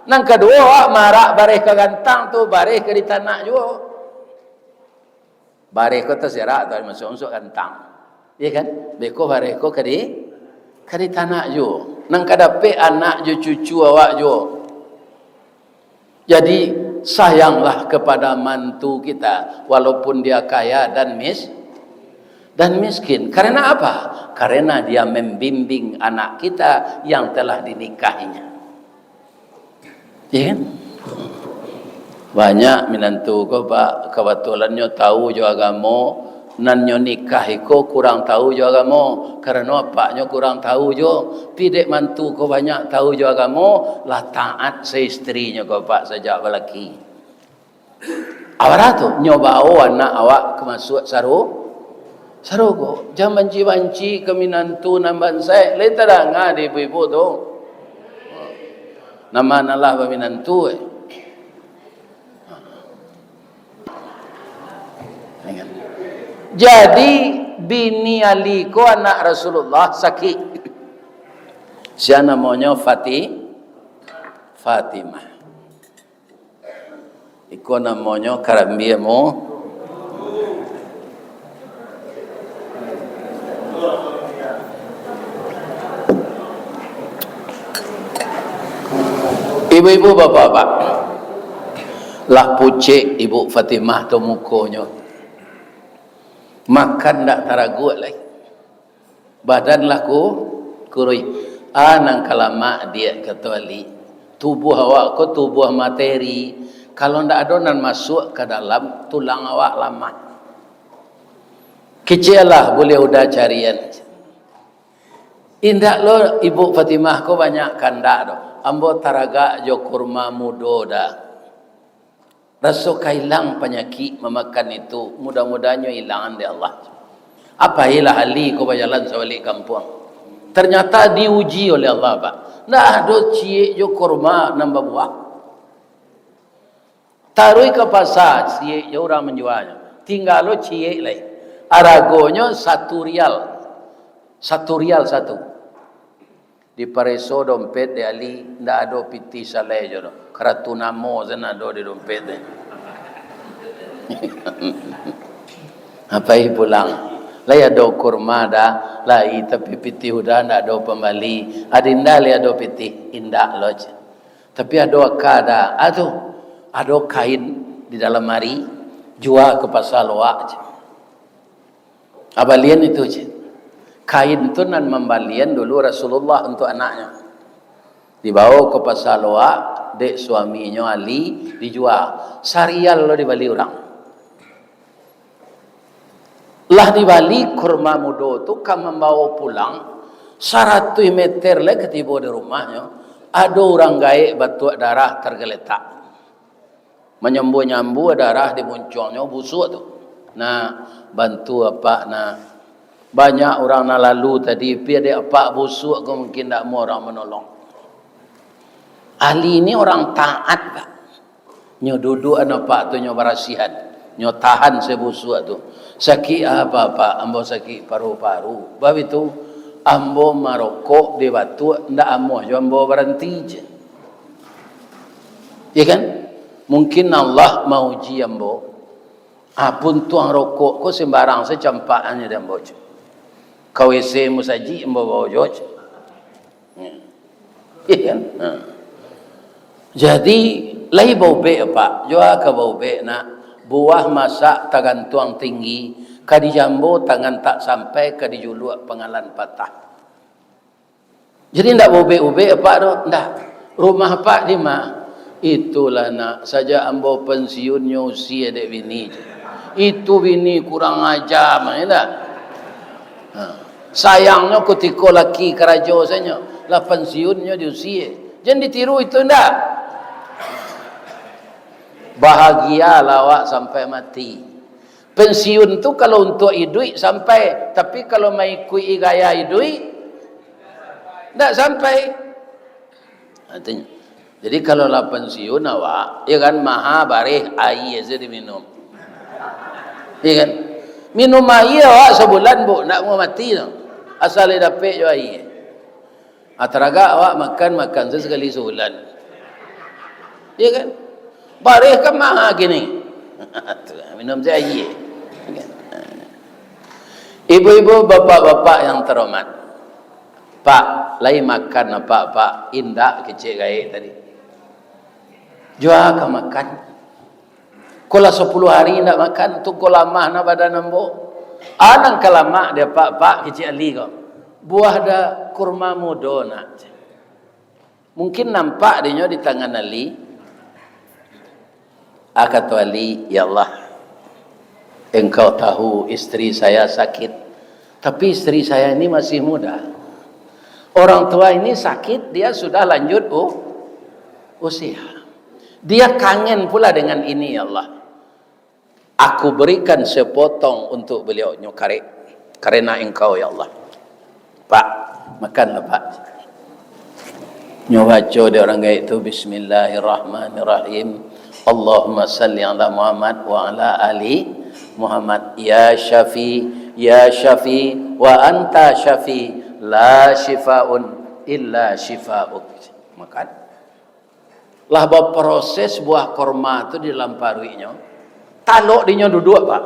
Nan kaduo, awak marak bareh ka gantang tu, bareh ka ditanak juo. Bareh ko taserak, tadi masuak-masuak gantang. Ya kan? Beko bareh ko ka di, ka ditanak juo. Nan ka dapek anak jo cucu awak juo. Jadi, sayanglah kepada mantu kita, walaupun dia kaya dan mis-, dan miskin. Karena apa? Karena dia membimbing anak kita yang telah dinikahinya. Ya kan? Banyak minantu ko, Pak, kabatulannyo tahu jo agamo, nan nyo nikah iko kurang tahu jo agamo, karano apaknyo kurang tahu jo. Pi dek mantu ko banyak tahu jo agamo, lah taat se istrinyo ko, Pak, sajak balaki. Awak tu, nyo bao anak awak ka masuak saru-, sarugo. Jan banci-banci ka minantu nan bansaik. Lai tadanga di ibu-ibu tu. Nama nan lah baminantu, eh. Jadi, bini Ali ko anak Rasulullah sakik. Sia namonyo Fati-, Fatimah. Iko namonyo karambia mu. Ibu-ibu, bapak-bapak, lah pucek Ibu Fatimah tu mukonyo. Makan ndak taraguak lai. Badan lah ku-, Kuruih, ah, nan ka lamak diak, kato Ali. Tubuah awak ko tubuah materi. Kalau ndak ado nan masuak ka dalam, tulang awak lamah. Keceklah buliah uda carian. Indak lo, Ibu Fatimah ko banyak kandak do. Ambo taragak jo kurma mudo da. Raso ka ilang panyakik mamakan itu, mudah-mudahan nyo ilangan dek Allah. Apolah Ali ko bajalan sabalik kampuang. Ternyata diuji oleh Allah, Pak. Ndak ado ciek jo kurma nan babuah. Taruih ka pasa, ciek jo urang manjualnyo. Tingga lo ciek lai. Aragonyo satu rial. Satu rial satu. Dipareso dompet dek Ali, ndak ado pitih salai jo doh. Karatu namo se nan ado di dompet tu. Apai pulang. Lai ado kurma da, lai, tapi pitih uda ndak ado pambali. Adi indak lai ado pitih, indak lo, cek. Tapi ado aka da, ah tu, ado kain di dalam ari, jua ka pasa Loak, cek. Abalian itu, cek. Kain tu nan mambalian dulu Rasulullah untuak anaknyo. Dibawo ka pasa Loak, dek suaminyo Ali, dijua. Sarial lo dibali urang. Lah dibali kurma mudo tu, ka mambawo pulang, saratuih meter lai ka tibo di rumahnyo, ado urang gaek batuak darah targaletak. Manyambu-nyambu darah di muncuangnyo, busuak tu. Nah, bantu apak, nah. Banyak urang nan lalu tadi, pi dek apak busuak ko mungkin ndak amuah urang manolong. Ali ni urang taat, Pak. Nyo duduakan apak tu, nyo barasiahan. Nyo tahan se busuak tu. Sakik apa, Pak? Ambo sakik paru-paru. Bab itu, ambo marokok di batuak, ndak amuah jo ambo baranti, cek. Iya kan? Mungkin Allah mauji ambo. Ah, puntuang rokok ko sembarang se campakannyo di ambo, cek. Ka WC musajik ambo bawo juo, cek. Iya kan? Ha. Jadi, lai baubek, Pak. Jua ka baubek, nak. Buah masak tagantuang tinggi, ka dijambo tangan tak sampai, ka dijuluak pangalan patah. Jadi, ndak baubek-ubek, Pak, tu. Ndak. Rumah Pak di ma? Itulah, nak. Sajak ambo pensiun, nyo usie dek bini. Itu bini kurang aja, mah, ya ndak? Ha. Sayangnyo kutiko laki karajo sajo, lah pansiunnyo diusie. Jan ditiru itu ndak? Bahagialah awak sampai mati. Pensiun tu kalau untuak iduik sampai, tapi kalau maikuik gaya iduik, ndak sampai. Artinya, jadi kalau lah pensiun awak, ya kan, maha bareh aia sajo diminum. Ya kan? Minum aia awak sabulan, Bu, ndak mau mati tu. Asal dapek jo aia. Ah, taragak awak makan, makan sajo sakali sabulan. Ya kan? Bareh kan maha kini. Tu, minum sajo aia. Ibu-ibu, bapak-bapak yang terhormat. Pak, lai makan apak, Pak? Indak, kecek gaek tadi. Jua ka makan. Ko lah sapuluah ari indak makan, tu ko lamah nah badan ambo. Ah, nan ka lamak di apak, Pak, kecek Ali ko. Buah da kurma mudo, nak. Mungkin nampak dinyo di tangan Ali. Ah, kato Ali, "Ya Allah, Engkau tahu istri saya sakit, tapi istri saya ini masih muda. Orang tua ini sakit, dia sudah lanjut u-, usia. Dia kangen pula dengan ini, ya Allah. Aku berikan sepotong untuk beliau," nyo karek, "karena Engkau, ya Allah." "Pak, makanlah, Pak." Nyo baco dek urang gaek tu, "Bismillahirrahmanirrahim. Allahumma salli ala Muhammad wa ala ali Muhammad. Ya Syafi, ya Syafi, wa anta Syafi, la syifaun illa syifauk." Makan. Lah baproses buah korma tu di dalam paruiknyo, talok dinyo duduak, Pak.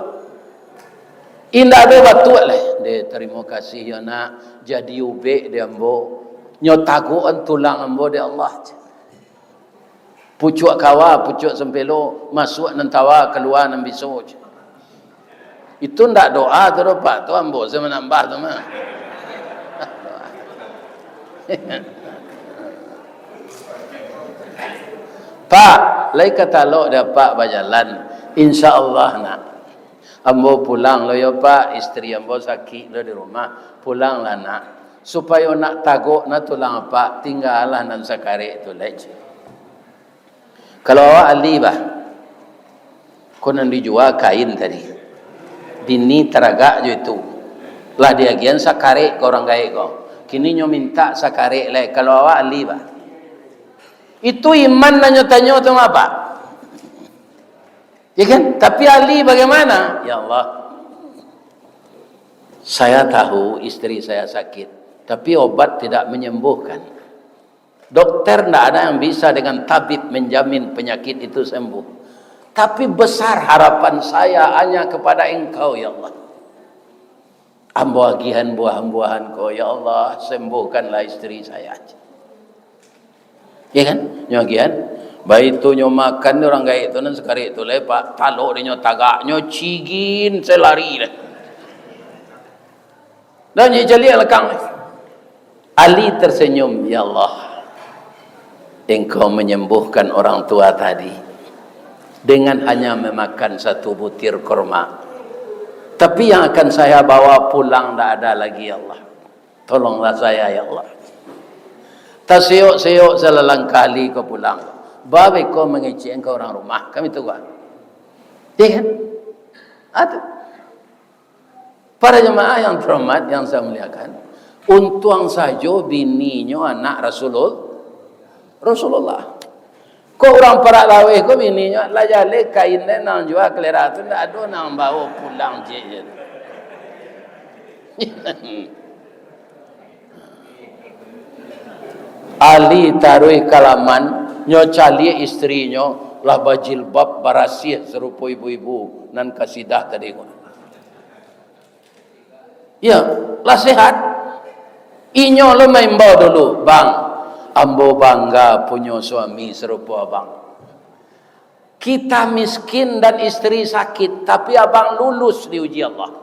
Indak ado batuak lai. "Deh, tarimo kasih yo, Nak, jadi ubek di ambo. Nyo tagukan tulang ambo dek Allah." Pucuak kawa, pucuak sampelo, masuak nan tawa, kalua nan biso. Itu ndak doa tu doh, Pak, tu ambo sajo manambah tu mah. Pak, lai ka talok dek Apak bajalan. Insya Allah, Nak. Ambo pulang lo yo, Pak. Isteri ambo sakik lo di rumah. Pulanglah, Nak. Supayo nak tagok na tulang Apak, tinggalah nan sakarek tu lai. Kalau awak ahli, bah, ko nan dijua kain tadi. Bini taragak jo itu. Lah diagiahan sakarek ka urang gaek ko. Kini nyo mintak sakarek lai. Kalau awak ahli, bah. Itu iman nan nyo tanyo tu mah, Pak. Ya kan? Tapi ahli bagaimana? Ya Allah, saya tahu istri saya sakit, tapi obat tidak menyembuhkan. Dokter ndak ada yang bisa dengan tabib menjamin penyakit itu sembuh. Tapi besar harapan saya hanya kepada Engkau, ya Allah. Ambo agiahan buahan-buahan ko, ya Allah, sembuhkanlah istri saya. Ya kan? Nyo agiahan. Baitu nyo makan di urang gaek tu nan sakarek tu lai, Pak. Talok di nyo tagak, nyo cigin, salari lah. Dan nyo caliak lakang. Ali tersenyum, "Ya Allah, Engkau menyembuhkan orang tua tadi dengan hanya memakan satu butir kurma. Tapi yang akan saya bawa pulang ndak ada lagi, ya Allah. Tolonglah saya, ya Allah." Taseyok-seyok salalangkah Ali ko pulang. Babeko mangecek ka urang rumah. Kami tu kan. Ya kan? Atu. Para jemaah yang terhormat, yang saya muliakan, untuang sajo bininyo anak Rasulul-, Rasulullah. Kok urang parak laweh ko bininyo, lah jaleh kain den nan jua kalera tu, ndak ado nan bao pulang je. Ali taruih ka laman, nyo caliak isterinyo lah bajilbab barasiah sarupo ibu-ibu nan kasidah tadi ko. Ya, lah sehat. Inyo lo maimbau dulu, "Bang, ambo bangga punyo suami sarupo abang. Kita miskin dan isteri sakit, tapi abang lulus diuji Allah."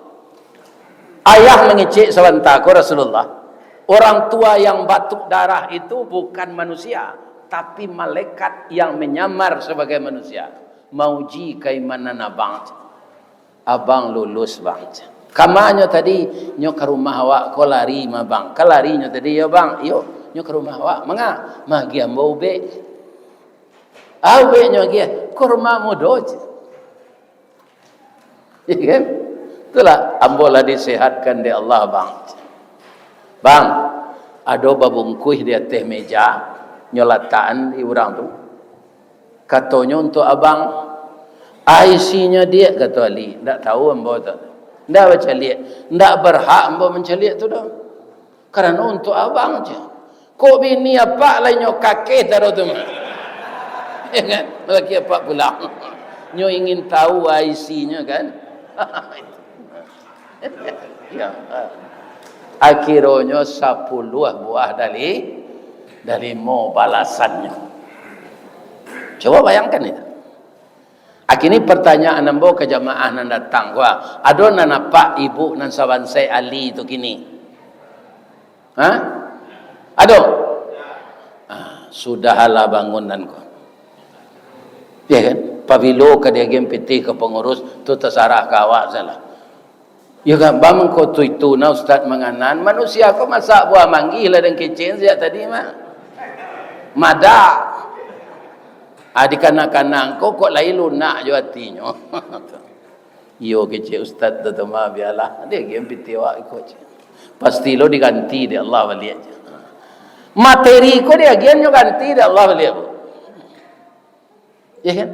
Ayah mangecek sabanta ko Rasulullah, "Orang tua yang batuk darah itu bukan manusia, tapi malaikat yang menyamar sebagai manusia, mauji kaimanan abang." "Abang lulus, Bang." "Kama nyo tadi?" "Nyo ka rumah awak ko lari mah, Bang." "Ka lari nyo tadi?" "Iyo, Bang." "Iyo, nyo ka rumah awak." "Manga?" "Magiah ambo ubek." "Ah, ubek nyo agiah?" "Kurma mudo," ceh. Iya kan? "Itulah, ambo lah disehatkan dek Allah, Bang." "Bang, ado babungkuih di ateh meja, nyo latakan di urang tu. Katonyo untuak abang." "Ah, isinyo, Diak?" kato Ali. "Ndak tahu ambo tu." "Ndak bacaliak." "Ndak barhak ambo mancaliak tu doh. Karano untuak abang," ceh. "Kok bini apak lai nyo kakeh taro tu mah?" Ya kan? Laki apak pulang. Nyo ingin tahu ah isinyo kan? Ya. Akhironyo sapuluah buah dali-, dalimo balasannyo. Coba bayangkan itu. Akini pertanyaan ambo ka jamaah nan datang ko, ado nan apak ibu nan sabansai Ali tu kini? Ha? Ado? Ah, sudahlah bangun nan ko. Ya kan? Pabilo ka diagian pitih ka pangurus, tu tasarah ka awak salah. Ya kan, bang, mangko tu itu nah Ustaz manganan, manusia ko masak buah manggih lah dan kecek sejak tadi mah. Madak. Ah, dikana-kana ko kok lai lunak jo atinyo. Iyo kecek Ustaz tu, tu mah bialah. Dia game piti awak iko je. Pasti lo diganti dek Allah baliak je. Materi ko dia game nyo ganti dek Allah baliak, Bu. Ya kan?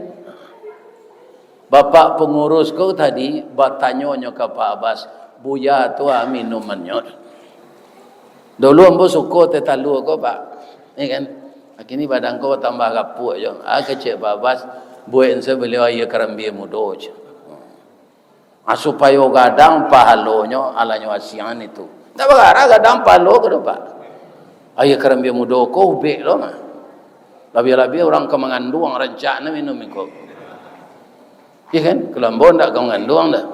Bapak pangurus ko tadi batanyo nyo ka Pak Abbas, "Buya tu ah minumannyo. Dulu ambo suko teh talua ko, Pak." Ya kan? Kini badan ko batambah gapuak jo. Ah, kecek Pak Abbas, "Buek se baliau aia karambia mudo," ceh. Ah, supayo gadang pahalonyo, alanyo asiangan itu. Ndak bagara gadang pahalo ko doh, Pak. Aia karambia mudo ko ubek lo mah. Labiah-labiah urang ka manganduang rancak na minum iko. Iya kan? Kalau ambo ndak ka manganduang dah.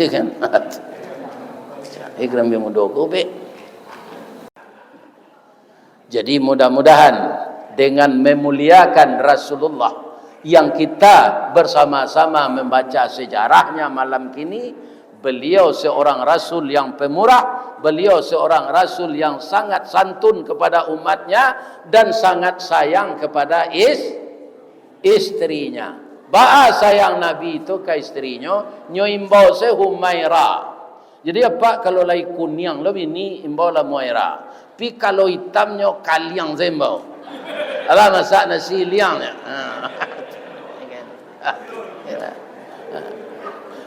Iya kan? Aia karambia mudo ko ubek. Jadi, mudah-mudahan dengan memuliakan Rasulullah yang kita bersama-sama membaca sejarahnya malam kini, beliau seorang rasul yang pemurah, beliau seorang rasul yang sangat santun kepada umatnya dan sangat sayang kepada is-, istrinya. Baa sayang Nabi tu ka istrinyo, nyo imbau se Humaira. Jadi, apak kalau lai kuniang lo bini, imbau lah Muaira. Pi kalau itamnyo, kaliang se imbau. Alah, masak nasi liang nyo. Ha.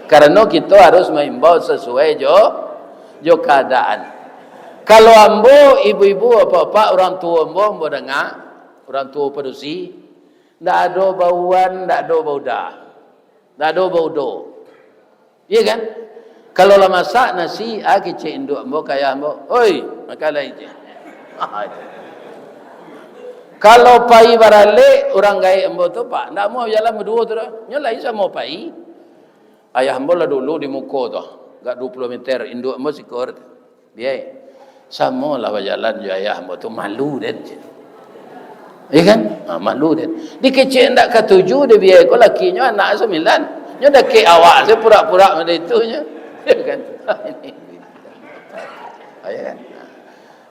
Karano kito harus maimbau sasuai jo, jo kaadaan. Kalau ambo, ibu-ibu, apak-apak, urang tuo ambo, ambo danga, urang tuo padusi, ndak ado bauan, ndak ado bauda, ndak ado baudo. Iya kan? Kalau lah masak nasi, ah, kecek induak ambo ka ayah ambo, "Oi, makan lai, cek." Kalau pai baralek, urang gaek ambo tu, Pak, ndak amuah bajalan baduo tu doh. Nyo lai samo pai. Ayah ambo lah dulu di muko tu, agak duo puluah meter, induak ambo siko tu. Biai. Samo lah bajalan jo ayah ambo tu, malu den, cek. Iya kan? Ha, malu den. Dikecek ndak katuju dek biai ko lakinyo, anak sambilan. Nyo dakek awak se, purak-purak macam itu nyo. Iya kan? Iya kan?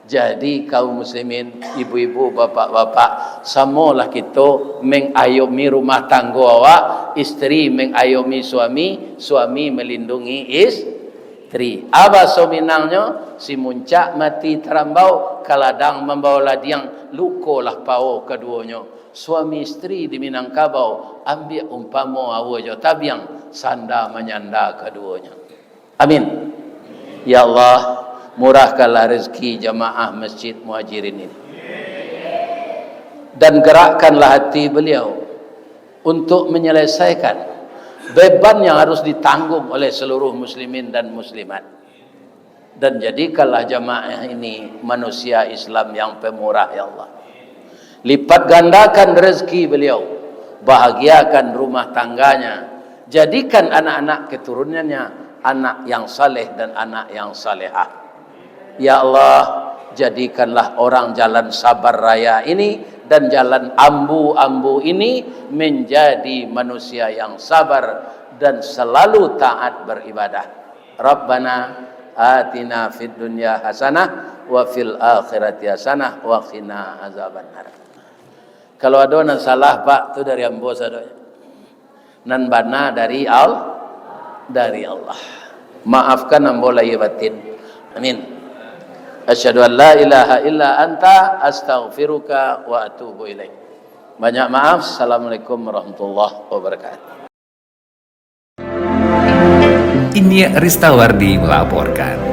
Jadi, kaum muslimin, ibu-ibu, bapak-bapak, samolah kito mengayomi rumah tanggo awak, isteri mengayomi suami, suami melindungi isteri. Apo baso Minangnyo, si muncak mati tarambau, ka ladang mambao ladiang, lukolah pao kaduonyo. Suami isteri di Minangkabau, ambiak umpamo aua jo tabiang, sanda manyanda kaduonyo. Amin. Ya Allah, murahkanlah rezeki jamaah Masjid Muhajirin ini. Dan gerakkanlah hati beliau untuk menyelesaikan beban yang harus ditanggung oleh seluruh muslimin dan muslimat. Dan jadikanlah jamaah ini manusia Islam yang pemurah, ya Allah. Lipat gandakan rezeki beliau, bahagiakan rumah tangganya, jadikan anak-anak keturunannya anak yang saleh dan anak yang salehah. Ya Allah, jadikanlah orang jalan Sabar Raya ini dan jalan Ambu-Ambu ini menjadi manusia yang sabar dan selalu taat beribadah. Rabbana atina fid dunya hasanah wa fil akhirati hasanah wa qina azabannar. Kalau ado nan salah, Pak, tu dari ambo sadonyo. Nan bana dari Al-, dari Allah. Maafkan ambo lahia batin. Amin. Asyhadu an la ilaha illa anta, astaghfiruka wa atubu ilaik. Banyak maaf. Assalamualaikum warahmatullahi wabarakatuh. Inyiak Ristawardi melaporkan.